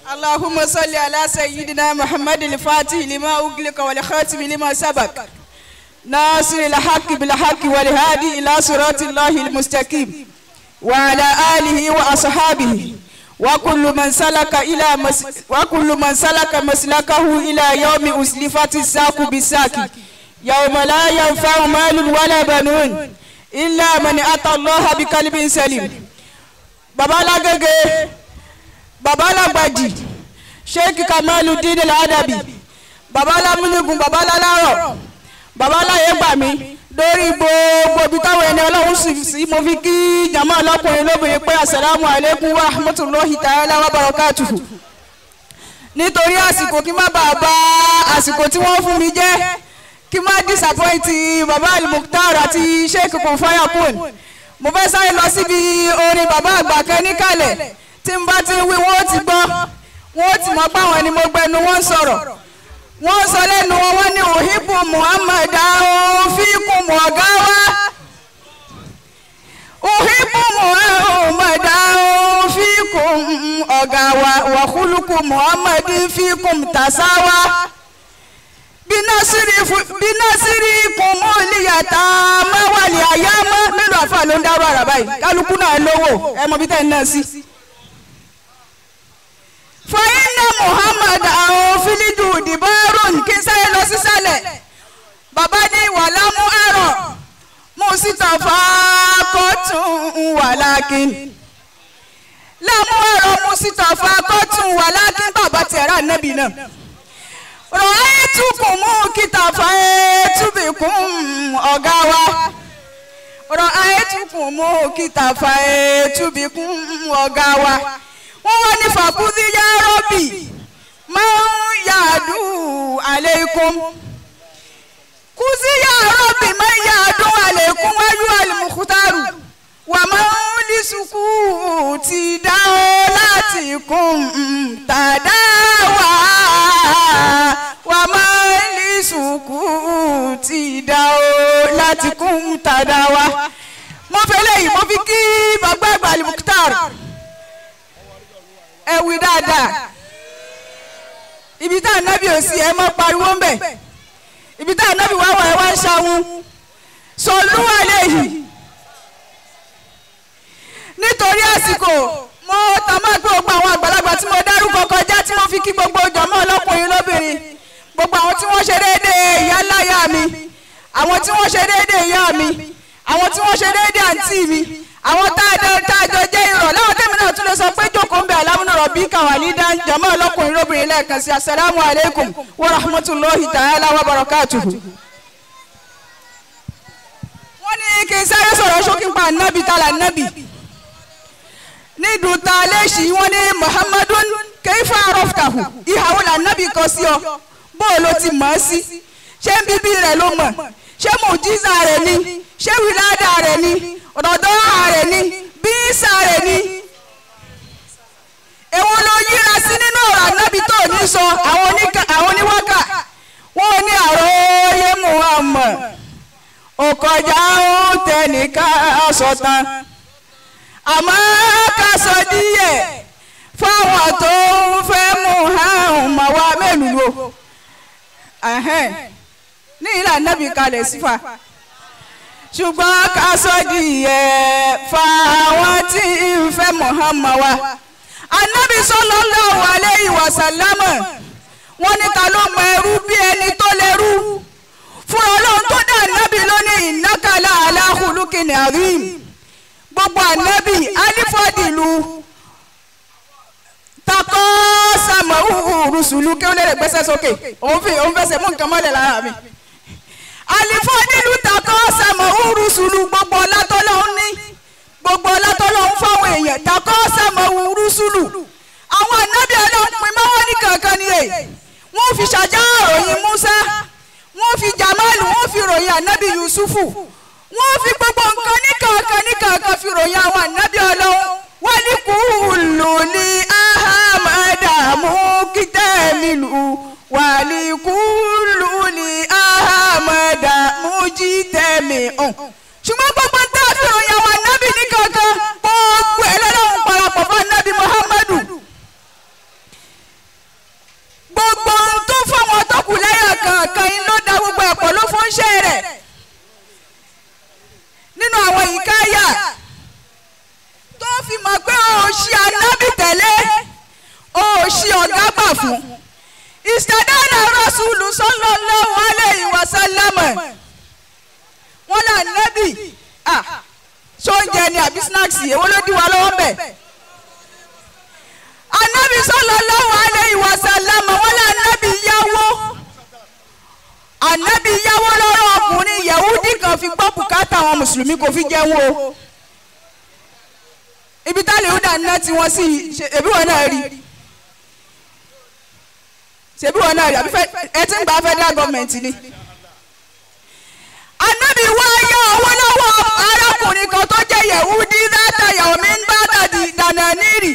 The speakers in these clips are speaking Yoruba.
اللهم صل على سيدنا محمد الفاتح لما أغلق والخاتم لما سبق ناصر الحق بالحق والهادي إلى صراط الله المستقيم وعلى آله وأصحابه وكل من سلك مسلكه إلى يوم أسلفت الساق بالساق يوم لا ينفع مال ولا بنون إلا من أتى الله بقلب سليم. Baba Lágége, Baba Lágbàjì, Sheikh Kamaluddin Al-Adabi, Baba Lámúnigun, Baba Lálárọ̀, Baba Láyégbàmí, lórí gbogbo ibi táwọn ẹni Ọlọ́run sì sí, mo fi kí jàmá ọlọ́kùnrin lóbìnrin pé assalamu alaikum wa rahmatullahi ta'ala wa barakatuhu. Nítorí àsìkò kí má bàa bá àsìkò tí wọ́n fún mi jẹ́, kí má disappoint Baba Al-Mukhtar àti Sheikh Kunfayakun. Mo fẹ́ sáré lọ síbi orin bàbá àgbà kan níkàlẹ̀ tí n bá ti wí wọ́n ti gbọ́, wọ́n ti mọ̀ pé àwọn ni mo gbẹnu wọ́n sọ̀rọ̀. Wọ́n sọ lẹ́nu wọn, wọ́n ní òhìbù Muhammad fíkùn ọ̀gá wa. Òhìbù Muhammad fíkùn ọ̀gá wa wàhálùkù Muhammad fíkùn tàṣáwá. Bínásírì kùn mọ́lìyàtà máwàlì àyámọ́. Mélòó àfa ló ń dárò àrà báyìí? Kálukú náà lówó, ẹ mọ bí tẹ́ ẹ náà sí. Fàyínà Muhammad àwọn fílíjù dìbọ́rùn kí n sáré lọ sísàlẹ̀. Bàbá ní wàlámú àrọ̀ Mùsítàfà kọ́tún wàlákin. Lámú àrọ̀ Mùsítàfà kọ́tún wàlákin bàbá tẹ̀rà nẹ́bì náà. Rọ̀ẹ́tùkùn mú kìtàfà ẹ̀ẹ́tùbìkún ọ̀gá wa. Rọ̀ẹ́tùkùn mú kìtàfà ẹ̀ẹ́tùbìkún ọ̀gá wa. Wọ́n wá ní fàkúndí yá rọ́bì máa ń yàdú àlékún. Kúzí yá rọ́bì máa ń yàdú àlékún wáyú àlùmùkútàrù. Wà máa ń ní sùkú ti dá ọ láti kún tàdá wá. Wà máa ń ní sùkú ti dá ọ láti kún tàdá wá. Mo fẹ́ lẹ́yìn mo fi kí bàbá àgbà àlùmùkútàrù. Ẹ wí dáadáa. Ibi tá ànábì ò sí ẹ mọ́ pariwo ń bẹ̀. Ibi tá ànábì wá wà ẹ wá ń ṣàwọn. Sọlú àlehì. Nítorí àsìkò mo ta máa gbé gbogbo àwọn àgbàlagbà tí mo dárúkọ kọjá tí mo fi kí gbogbo jọmọ́ ọlọ́kùnrin lóbìnrin. Gbogbo àwọn tí wọ́n ṣe déédéé ìyá láyà mi, àwọn tí wọ́n ṣe déédéé ìyá mi, àwọn tí wọ́n ṣe déédéé àǹtí mi, àwọn tá a jọ jẹ́ irọ́ láwọn tẹ́mi náà tún lè sọ pé jókòó ń bẹ alámúnà rọ̀bì kàwálí dá jọmọ́ ọlọ́kùnrin lóbìnrin lẹ́ẹ̀kan sí assalamu alaikum wa rahmatulahi ta'ala wa barakatuhu. Wọ́n ní kí n sáré sọ̀rọ̀ ṣókí pa nábì tálà nábì. Nídùú ta léṣì wọ́n ní Muhammadun kayfa araftahu, ìhàwó là nábì kọ sí ọ, bó o ló ti mọ̀ ọ́ sí, ṣé ń bíbí rẹ̀ ló mọ̀, ṣé mùjíza rẹ̀ ni, ṣé wìládà rẹ̀ ni, ọ̀dọ̀dọ̀ rẹ̀ ni, bíísà rẹ̀ ni. Èwo ló yíra sí nínú ọ̀rọ̀ ànábì tó ní sọ? Àwọn oníwákà wọ́n ní àròyé Muhammad òkọjá ó tẹnìká sọ̀tàn, àmọ́ ká sọ díẹ̀ fáwọn tó ń fẹ́ Muhammad wá mélòó lò ní ìlànà ànábì kalẹ̀ sífà, ṣùgbọ́n ká sọ díẹ̀ fáwọn tí ń fẹ́ Muhammad wá. Ànábì sallallahu alayhi wa sallam wọ́n ní ta ló mọ ẹrú bí ẹni tó lẹ́rú? Fún Ọlọ́run tó dá ànábì lónìí innaka la ala khuluqin azim. Gbogbo ànábì alifọ́dìlú takọ́ sàmọ́ rùsùlù kí ó lè gbẹ́sẹ̀ sókè, òun fẹsẹ̀ mú nǹkan mọ́lẹ̀ lára mi. Alifọ́dìlú takọ́ sàmọ́ rùsùlù, gbogbo ọlátọ́lọ́hún ní, gbogbo ọlátọ́lọ́hún fáwọn èèyàn takọ́ sàmọ́ rùsùlù. Àwọn ànábì Ọlọ́run pin mọ́wọ́ ní kankan ni èyí. Wọ́n fi ṣàjà ròyìn Musa, wọ́n fi Jamalu, wọ́n fi ròyìn ànábì Yusufu, wọ́n fi gbogbo nǹkan ní kankan ní kankan fi ròyìn àwọn ànábì Ọlọ́run. Wọ́n ní kúlù ní ahamada mú kítẹ́mìlú, wà ní kúlù ní ahamada mú jítẹ́mì hàn. Ṣùgbọ́n gbogbo ń tá a fi ròyìn àwọn ànábì ní kankan, gbogbo ẹ̀ lọ́lọ́run parapọ̀ fún ànábì Muhammadu. fún. Istadana Rasulu sallallahu alayhi wa sallam. Wọ́n là nẹ́bì ṣóúnjẹ ni àbí snacks èwo ló dí wa lọ́wọ́ mbẹ̀. Anabi sallallahu alayhi wa sallam wọ́n là nẹ́bì yáwó. Anabi yáwó lọ́rọ̀ ọkùnrin Yahudi kan fi gbọ́ bùkátà àwọn mùsùlùmí kò fi jẹun o. Ibi tá lè húdà ná tí wọ́n sì ṣebí wọn náà rí. Ṣebí wọn náà rí àbí ẹ ti ń gba federal government ni. Anabi wá yá owó lọ́wọ́ arákùnrin kan tó jẹ́ Yahudi látàyà omi ń bá dàdí dànànírì.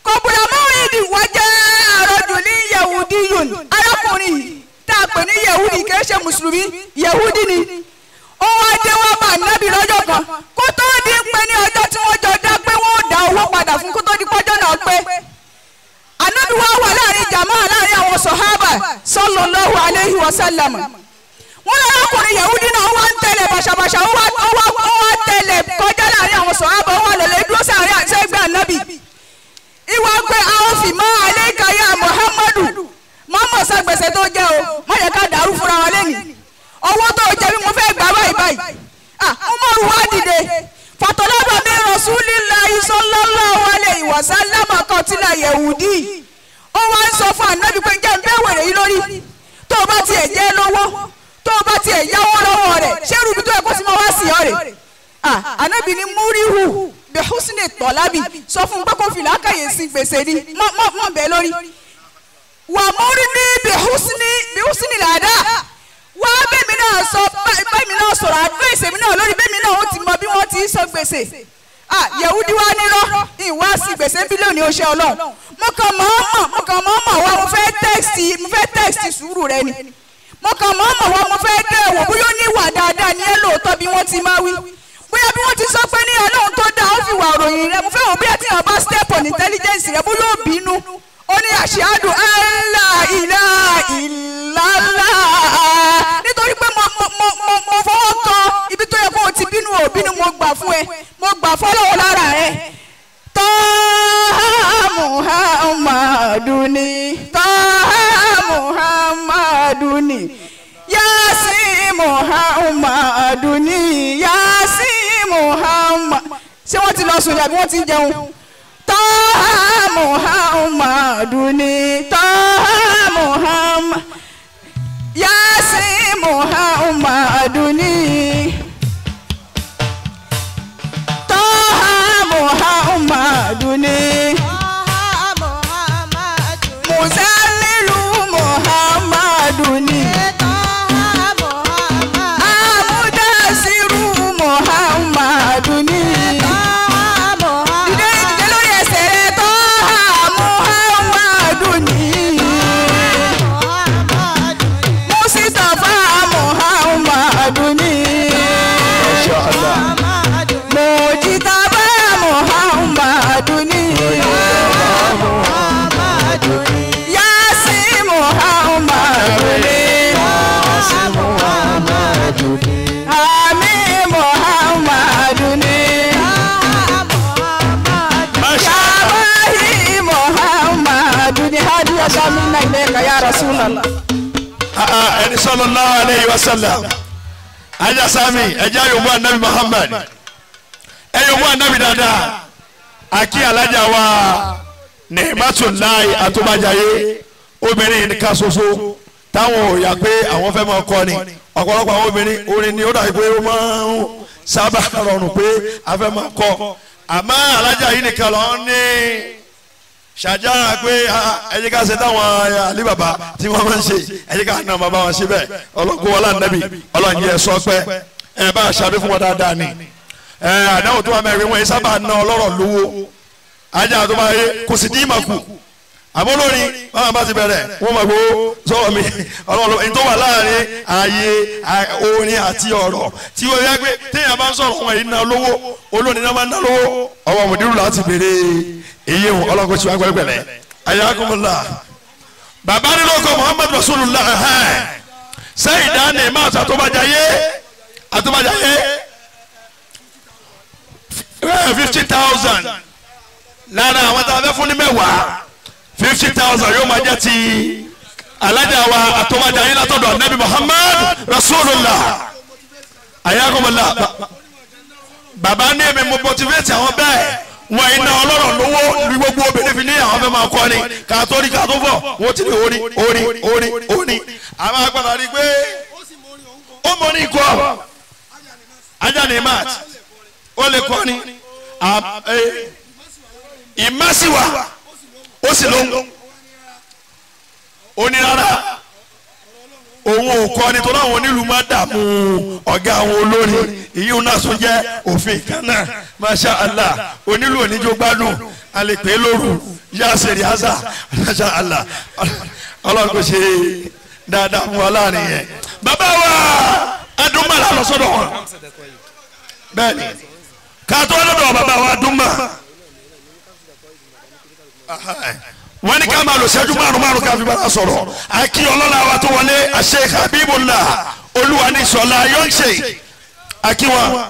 Kọ̀bùrà mọ́wìdì wọ́n jẹ́ àròjù ní Yahudi yòn. Arákùnrin yìí tá a pè ní Yahudi kì í ṣe mùsùlùmí Yahudi ni. Ó wá dé wá bá Ànábì lọ́jọ́ kan kó tó di pé ní ọjọ́ tí wọ́n jọ dá pé wọ́n ò dá owó padà fún kó tó di pọ́jọ́ náà pé. Ànábì wá wà láàrin jàmáà láàrin àwọn sọ̀hábà sallallahu alayhi wa sallam. Wọ́n lọ arákùnrin Yahudi náà wá ń tẹ̀lé bàṣàbàṣà ó wá tẹ̀lé kọjá láàrin àwọn sọ̀hábà ó wà lọ́lẹ̀ dúró sáàrin àṣẹgbẹ́ Ànábì. Ìwà pé a ó fi mọ́ alayka ya Muhammadu mọ́mọ́ sàgbèsè tó jẹ́ o má yẹ ká dàrú fúnra wọn lẹ́nìí. Owó tó jẹ́ bí mo fẹ́ gbà báyìí báyìí. Umaru wá dìde. Fatolaba min Rasulillahi sallallahu alayhi wa sallam qatila Yahudi. Ó wá ń sọ fún Ànábì pé jẹ́ ń bẹ́ wèrè yìí lórí. Tó o bá tiẹ̀ jẹ́ lówó, tó o bá tiẹ̀ yáwó lọ́wọ́ rẹ̀, ṣé irú ibi tó yẹ kó sì máa wá sí ọ rẹ̀? Ànábì ní múríhù bi husni tọ́lábì sọ fún un pé kó fi làákàyè sí gbèsè ni mọ́ bẹ́ẹ̀ lórí. Wà múrí ní bi husni làdá. Wá bẹ́mi náà sọ bẹ́mi náà sọ̀rọ̀ àdúrà mi náà lórí bẹ́mi náà ó ti mọ bí wọ́n ti sọ gbèsè. Yahudi wá nírọ́ ìwá sí gbèsè bílíọ̀nù oṣù Ọlọ́run. Mo kàn mọ́ wá mo fẹ́ tẹ́ẹ̀sì sùúrù rẹ ni. Mo kàn mọ́ wá mo fẹ́ dẹ́ wò bóyá ó ní ìwà dáadáa ní ẹ lóòótọ́ bí wọ́n ti máa wí. Bóyá bí wọ́n ti sọ pé ní Ọlọ́run tó dáa ó fi wà ròyìn rẹ mo fẹ́ wò bóyá tí wọ́n bá step on intelligence rẹ bóyá ó bínú. Ó ní ashhadu an la ilaha illallah. Nítorí pé mo fọwọ́ kan ibi tó yẹ kó o ti bínú ò bínú mo gbà fún ẹ mo gbà fọlọ́wọ́ lára ẹ. Tọ́há Muhammadu ni Tọ́há Muhammadu ni Yasin Muhammadu ni Yasin Muhammad. Ṣé wọ́n ti lọ sùn àbí wọ́n ti ń jẹun? Tọ́há Muhammadu ni Tọ́há Muhammad Yasin Muhammadu ni Tọ́há Muhammadu ni Muzamilu Muhammadu ni Amudasiru Muhammadu ni. Dìde lórí ẹsẹ̀ rẹ̀ Tọ́há Muhammadu ni. Mustapha Muhammadu ni. Mujitaba Muhammadu ni. Yasin Muhammadu ni. Amin Muhammadu ni. Shabahi Muhammadu ni. Hadiya minna ilayka ya Rasulallah. Ẹni sallallahu alayhi wa sallam. Ajá sami ẹjẹ́ ayọ̀bọ̀ anabi Muhammad ẹ̀yọ̀bọ̀ anabi dáadáa akí alájà wa Nìmátùláì Àtúbàjáyé obìnrin nìkan ṣoṣo táwọn ò yà pé àwọn fẹ́ máa kọ́ ni ọ̀pọ̀lọpọ̀ àwọn obìnrin orin ni ó dàbí pé ó máa ń sábà rọrùn pé a fẹ́ máa kọ́ àmọ́ alájà yìí nìkan lọ ní ṣàjára pé ẹ jẹ́ ká ṣe táwọn àlí bàbá tí wọ́n máa ń ṣe ẹ jẹ́ ká nà bàbá wọn ṣe bẹ́ẹ̀ ọlọ́kùn wọlé ànábì ọlọ́run yẹ sọ pé ẹ bá ṣàbí fún wọn dáadáa ni ẹ àdáwò tó wà mẹ́rin wọn yìí sábà ná ọlọ́rọ̀ lówó ajá tó bá yẹ kò sì dín ìmọ̀ kù àbólórin báwọn bá ti bẹ̀rẹ̀ wọ́n máa gbó sọ̀rọ̀ mi ọlọ́run ẹni tó wà láàrin ààyè orin àti ọ̀rọ̀ tí ó yẹ pé téèyàn bá ń sọ̀rọ̀ wọn yìí ná lówó olórin náà máa ń ná lówó ọwọ́ mùdírù láti béèrè èyí wọn ọlọ́run kò sí wá pẹ̀lẹ́pẹ̀lẹ́ ayakumula bàbá nílò kọ Muhammad Rasulullah sẹ́yìn dání máa sọ àtúbàjáyé àtúbàjáyé 50,000. Lára àwọn tá a fẹ́ fún ní mẹ́wàá 50,000 yóò máa jẹ́ ti alájà wa àtọ́wájà yín látọ̀dọ̀ anabi Muhammad Rasulullah ayakumala. Bàbá ní èmi mo motivate àwọn bẹ́ẹ̀ wọ́n iná ọlọ́rọ̀ lówó ní gbogbo obìnrin fi ní àwọn fẹ́ máa kọ́ ni kàtó ní kàtó fọ̀ wọ́n ti ní orin orin orin orin. Àwọn agbára rí i pé ó mọ ní ikọ̀ ajá ní mat ó lè kọ́ ni ìmásíwá ó sì lóhùn ó ní rárá òun ò kọ́ ni torí àwọn onílù máa dààmú ọ̀gá àwọn olórin ìyíwò náà tún jẹ́ òfin kan náà. Masha Allah onílù oníjó gbádùn alẹ́ pé lóru yá sèré àṣà. Masha Allah ọlọ́run kò ṣe dáadáa fún wa láàrin yẹn. Bàbá wa adúmọ̀ la lọ sọ́dọ̀ wọn bẹ́ẹ̀ ni kàtó lọ́dọ̀ bàbá wa adúmọ̀ wọ́n ní ká máa lò ṣẹ́jú márùn márùn ká fi bára sọ̀rọ̀. Akí ọlọ́lá wa tó wọlé Sheikh Habibullah Olúwanísọ̀lá yọ̀ǹṣe akí wọn.